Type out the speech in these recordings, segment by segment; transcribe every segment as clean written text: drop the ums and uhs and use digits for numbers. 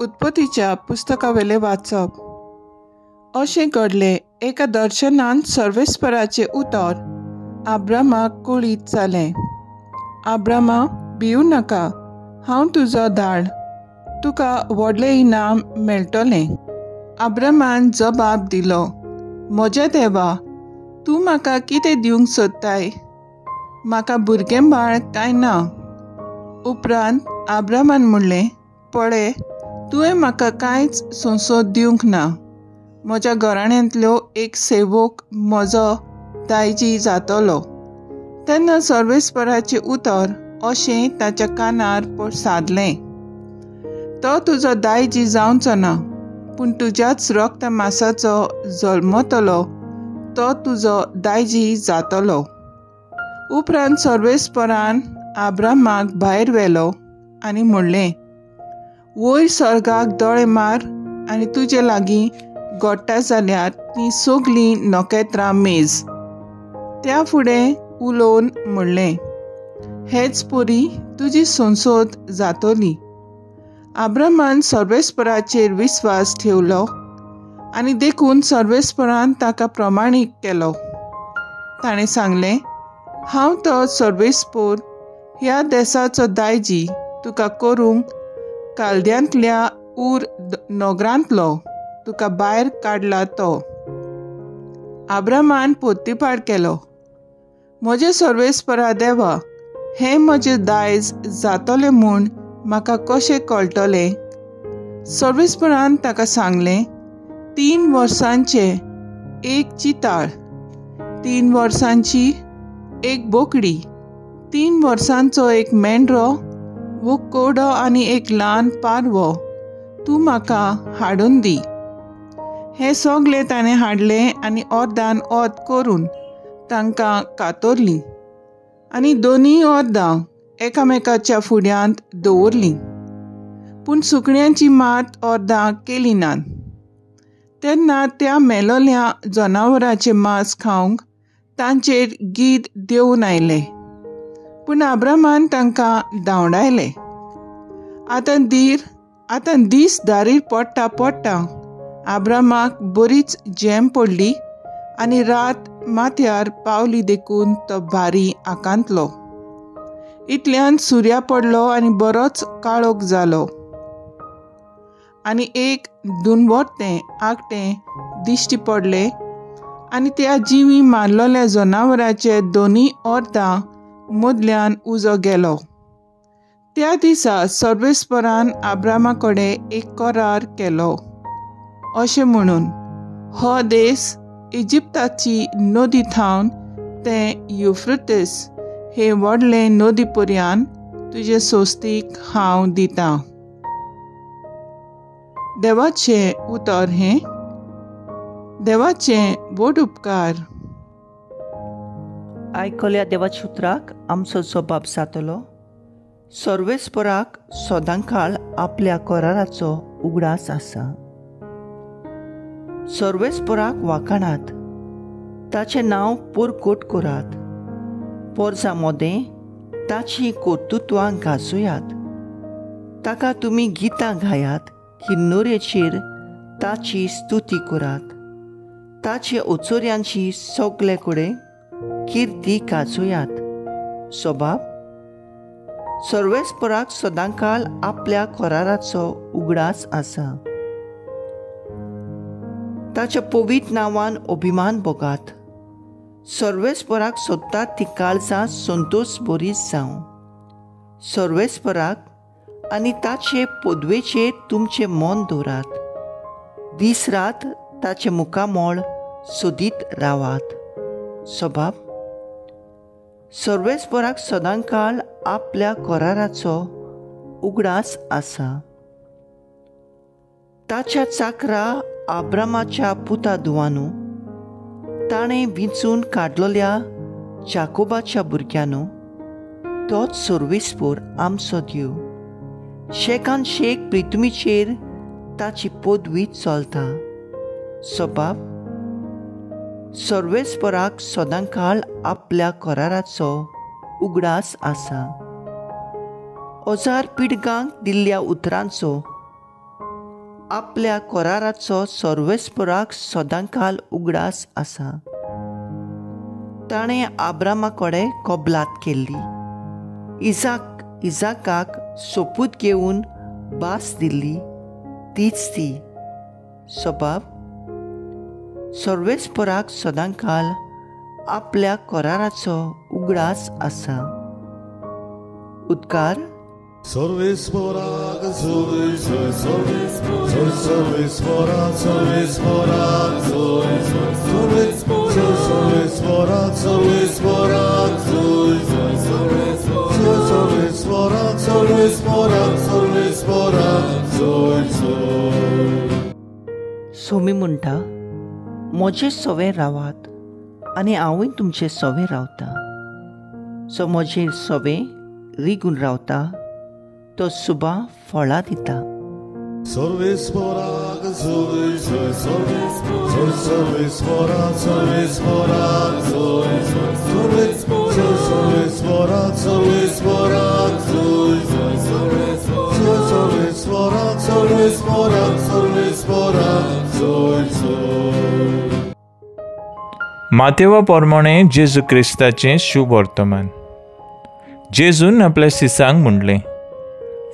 उत्पत्तीच्या पुस्तकावेलें वाचप. अशें घडलें, एका दर्शनान सर्वेस्पराचें उतर आब्रामाक कळीत जालें. आब्रामा, भिवू नाका, हांव तुजो धाड, तुका व्हडलें इनाम मेळटलें. आब्रामान जबाब दिलो, म्हज्या देवा, तूं म्हाका कितें दिवंक सोदताय? म्हाका भुरगें बाळ कांय ना. उपरांत आब्रामान म्हणलें, पळय, तुवें म्हाका कांयच संसद दिवंक ना. म्हज्या घराण्यांतलो एक सेवक म्हजो दायजी जातलो. तेन्ना सर्वेस्पराचें उतर अशें ताच्या कानार सादलें, तो तुजो दायजी जावचो ना, पूण तुज्याच रक्त मासाचो जल्मतलो तो तुजो दायजी जातलो. उपरांत सर्वेस्परान आब्रामाक भायर व्हेलो आनी म्हणलें, वयर सर्गाक दोळे मार आनी तुजे लागीं गोडटा जाल्यार तीं सगलीं नखेत्रां मेज. त्या फुडें उलोवन म्हणलें, हेच परी तुजी संसद जातली. आब्रामान सर्वेस्पराचेर विस्वास ठेवलो आनी देखून सर्वेस्परान ताका प्रमाणीक केलो. ताणें सांगलें, हांव तो सर्वेस्पर, ह्या देसाचो दायजी तुका करूंक कालद्यांतल्या उर नगरांतलो तुका भायर काडला तो. आब्रामान पोत्तीपाड केलो, म्हजें सर्वेस्परा देवा, हें म्हजें दायज जातलें म्हूण म्हाका कशें कळटलें? सर्वेस्परान ताका सांगलें, 3 वर्सांचें एक चिताळ, 3 वर्सांची एक बोकडी, 3 वर्सांचो एक मेंढरो वो कोडो आनी एक ल्हान पारवो तूं म्हाका हाडून दी. हें सगलें ताणें हाडलें आनी अर्दान अर्द करून तांकां कातरलीं आनी दोनूय अर्दां एकामेकाच्या फुड्यांत दवरलीं, पूण सुकण्यांची मात अर्दां केली नात. तेन्ना त्या मेलोल्या जनावराचें मांस खावंक तांचेर गीद देंवून आयले, पूण आब्रामान तांकां धांवडायले. आतां दीस दारीर पडटा पडटा आब्रामाक बरीच झेम पडली आनी रात माथ्यार पावली, देखून तो भारी आकांतलो. इतल्यान सुर्या पडलो आनी बरोच काळोख जालो आनी एक दुनवरतें आगटें दिश्टी पडलें आनी त्या जिवी मारलेल्या जनावराचे दोनूय अर्दां मदल्यान उजो गेलो. त्या दिसा सर्वेस्परान आब्रामा कडेन एक करार केलो, अशें म्हणून, हो देस इजिप्ताची नदी थावन तें युफ्रतीस हे व्हडले नदी पर्यान तुजे सोस्तीक हांव दितां. देवाचें उतर हें. देवाचें व्हड उपकार. आयकल्या देवाच्या उतराक आमचो जबाब जातलो. सर्वेस्पराक सदांकाळ आपल्या कराराचो उगडास आसा. सर्वेस्पराक वाखाणात, ताचें नांव परकोट करात, पोरसा मोदें ताची कर्तृत्वां गाजोयात, ताका तुमी गितां गायात, किन्नोरेचेर ताची स्तुती करात, ताचे ओचोऱ्यांची सगळे कडेन किर्ती गाजोयात. स्वभाव सर्वेस्पराक सदांकाळ आपल्या कराराचो उगडास आसा. ताच्या पवित्र नांवान अभिमान भोगात. सर्वेस्पराक सोदतात ती काळजां संतोष बरीच जावं. सर्वेस्पराक आनी ताचे पदवेचेर तुमचें मन दवरात. दीस रात ताचें मुखामळ सोदीत रावात. स्वभाव सर्वेस्पराक सदांकाळ आपल्या कराराचो उगडास आसा. ताच्या चाकरा आब्रामाच्या पुता दुवानू, ताणें विंचून काडलेल्या जाकोबाच्या भुरग्यांनो, तोच सर्वेस्पर आमचो देव. शेकान शेक पृथ्वीचेर ताची पदवी चलता. स्वभाव सर्वेस्पराक सदांकाळ आपल्या कराराचो उगडास आसा. 1000 पिडगांक दिल्ल्या उतरांचो आपल्या कराराचो सर्वेस्पराक सदांकाल उगडास आसा. ताणें आब्रामा कडेन कबलात केल्ली, इजाकाक सोपूत घेवन भास दिल्ली, तीच ती सबाब. सर्वेस्पराक सदांकाल आपल्या कराराचो उगडास आसा. उद्गार. सर्वेस्पराक जोय जोय सर्वेस्पराक सर्वेस्पराक जोय जोय सर्वेस्पराक सर्वेस्पराक जोय जोय सर्वेस्पराक सर्वेस्पराक सर्वेस्पराक जोय जोय. सोमी म्हणटा, म्हजे सवे रावात आनी हांवूय तुमचे सवे रावता. सो म्हजे सवे रिगून रावता तो सुबा फळां दिता. सर्वेस्पराक जोय जोय सर्वेस्पराक सर्वेस्पराक जोय जोय सर्वेस्पराक सर्वेस्पराक जोय जोय सर्वेस्पराक सर्वेस्पराक सर्वेस्पराक जोय जोय. मातेवा प्रमाणे जेजू क्रिस्ताचें शुभ वर्तमान. जेजून आपल्या शिसांक म्हणलें,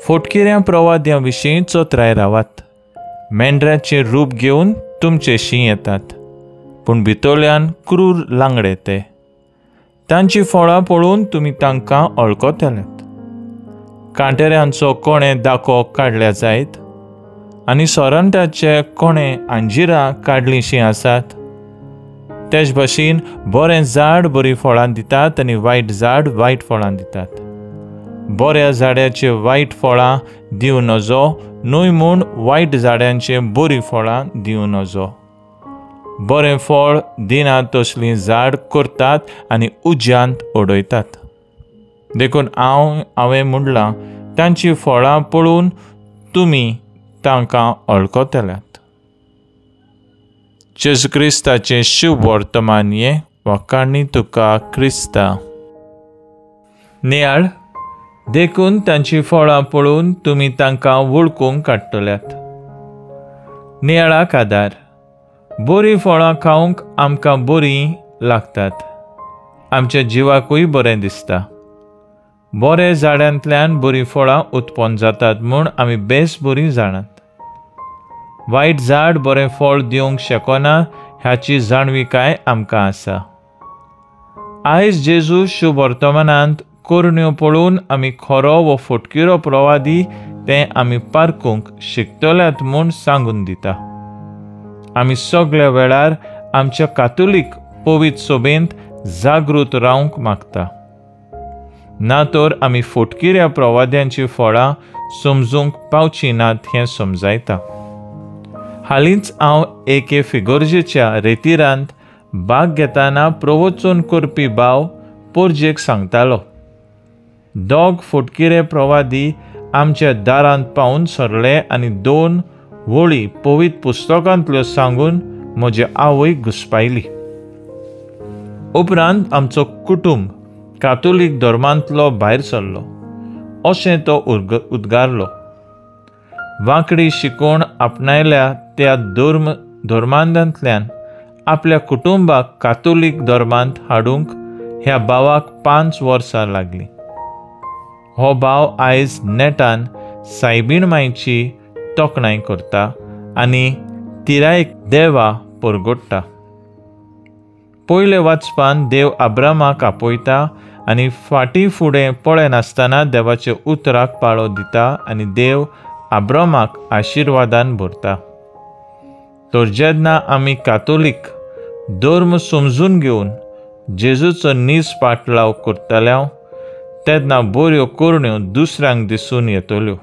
फोटकिऱ्या प्रवाद्यां विशीं चोत्राय रावात. मेंढराचें रूप घेवन तुमचेशी येतात, पूण भितरल्यान क्रूर लांगडे ते. तांची फळां पळोवन तुमी तांकां वळखतलेत. कांटेऱ्यांचो कोणें दाको काडल्या जायत आनी सोरंटाचे कोणें अंजिरां काडलींशीं आसात. तेच भशेन बरें झाड बरीं फळां दितात आनी वायट झाड वायट फळां दितात. बऱ्या झाडाचे वायट फळां दिवं नजो न्हय म्हूण वायट झाडांचे बरीं फळां दिवं नजो. बरें फळ दिना तसलीं झाड करतात आनी उज्यांत उडयतात. देखून हांवें म्हणलां, तांचीं फळां पळोवन तुमी तांकां वळखतल्यात. जेजू क्रिस्ताचें शुभ वर्तमान हें. वाखाणी तुका क्रिस्ता. नियाळ. देखून तांचीं फळां पळोवन तुमी तांकां वळखूंक काडटल्यात. नियाळाक आदार. बरीं फळां खावंक आमकां बरीं लागतात, आमच्या जिवाकूय बरें दिसता. बरे झाडांतल्यान बरीं फळां उत्पन्न जातात म्हूण आमी बेस बरीं जाणात. वायट झाड बरें फळ दिवंक शकना हाची जाणविकाय आमकां आसा. आयज जेजू शुभ वर्तमानांत करण्यो पळोवन आमी खरो वो फटकिरो प्रवादी तें आमी पारखूंक शिकतल्यात म्हूण सांगून दिता. आमी सगळ्या वेळार आमच्या कातोलीक पवित्र सभेंत जागृत रावंक मागता, ना तर आमी फटकिऱ्या प्रवाद्यांची फळां समजूंक पावची नात हें समजायता. हालींच हांव एके फिगोर्जेच्या रेतिरांत भाग घेतना प्रवचन करपी भाव पोरजेक सांगतालो, दोग फटकिरे प्रवादी आमच्या दारांत पावून सरले आनी 2 वळी पवित्र पुस्तकांतल्यो सांगून म्हजे आवयक घुसपायली. उपरांत आमचो कुटुंब कातोलीक धर्मांतलो भायर सरलो अशें तो उद्गारलो. वांकडी शिकोवण आपणायल्या त्या धर्मांतल्यान आपल्या कुटुंबाक कातोलीक धर्मांत हाडूंक ह्या भावाक 5 वर्सां लागलीं. हो भाव आयज नेटान सायबीण मायची तोखणाय करता आनी तिरायक देवा परगोडटा. पयले वाचपान देव आब्रामाक आपयता आनी फाटीं फुडें पळयनासतना देवाच्या उतराक पाळो दिता आनी देव आब्रामाक आशिर्वादान भरता. तर जेन्ना आमी कातोलीक धर्म समजून घेवन जेजूचो नीज पाटलाव करतल्या तेन्ना बऱ्यो करण्यो दुसऱ्यांक दिसून येतल्यो.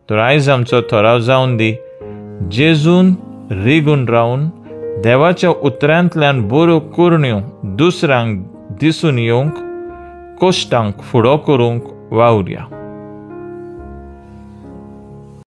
तर आयज आमचो थराव जावन दी, जेजून रिगून रावन देवाच्या उतरांतल्यान बऱ्यो करण्यो दुसऱ्यांक दिसून येवंक कश्टांक फुडो करूंक वावुरया.